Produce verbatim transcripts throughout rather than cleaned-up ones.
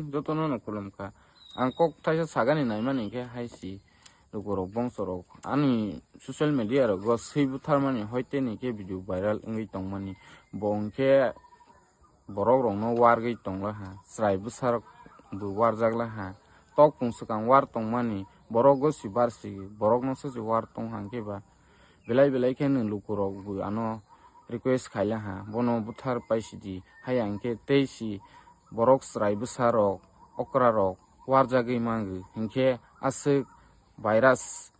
Jotono no khulum kha. Ang kok thaisa sagani naimani khe hai si lukurok bongsorok ani social media rogo swi butharmani hoite ni khe video viral wngwi tongmani. Bo hwnkhe borok rokno wargwi tongla ha, chwrai bwsarok bo warjak la ha. Tok pung swkang war tongmani borok gosi barsi borokno se se war tong hang khe ba belai belai khe nwng lukurok bo ano request khaila ha, bono buthar paisidi. Haya hwnkhe tei si borok chwrai bwsarok, okrarok warjagwi mangwi, hinkhe aswk virus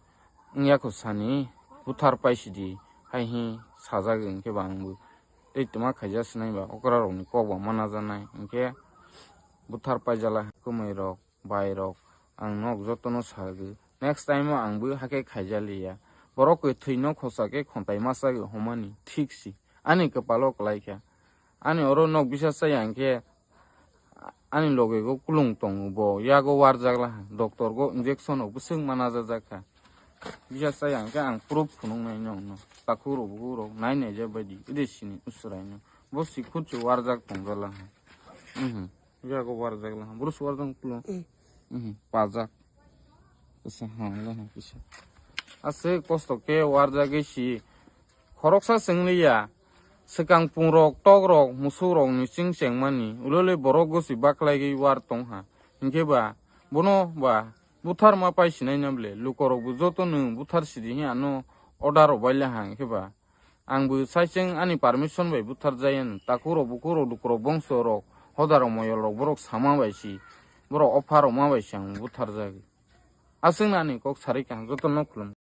wngya kho sani buthar paisidi hai hi sajagwi, hinkhe ba ang bo tei twma khaija sinai ba okrarokni kok bo manajanai, hinkhe buthar paijala kwmwi rok. Bai rok, ang nok jotono sagwi. Next time o ang bo hakhe khaijaliya. Borok kwthwi no khosa khe khontai masa gwi homani thik si. Ani kwpalo kwlai kha. Ani oro nok bisa chaya hwnkhe ani loge go kulung tongo bo yago warjak la ha. Doctor go injection rok bwswk mana jajak kha. Bisa chaya hwnkhe ang proof phunuk nai nokno. Takhuk rok bukhuk rok nai nai jak bai di. Ede sini usrai no. Bo si khut se warjak tong jala ha. Mhm. Yago warjak la ha. Bro warjak kulo. Mhm. Pajak. Kisa ha la ha kisa. Ase kosto khe warjagwi si khoroksa chwngliya. Swkang pungrok, tokrok, musukrokni chwng chengmani ulole borok gosi baklaigwi war tong ha. Hinkhe ba bono ba buthar ma pai sinai na ble. Lukorok bo joto nwng buthar sidi hi ano order rok bai le ha hinkhe ba. Ang bo saicheng ani permission bai buthar jaya no. Takhuk rok, bukhuk rok, lukurok, bongso rok, hoda rok, moyol rok, borok sama bai si, borok opha rok ma bai si ang buthar jagwi. Aswk nani kok sarik ang joto no khulum.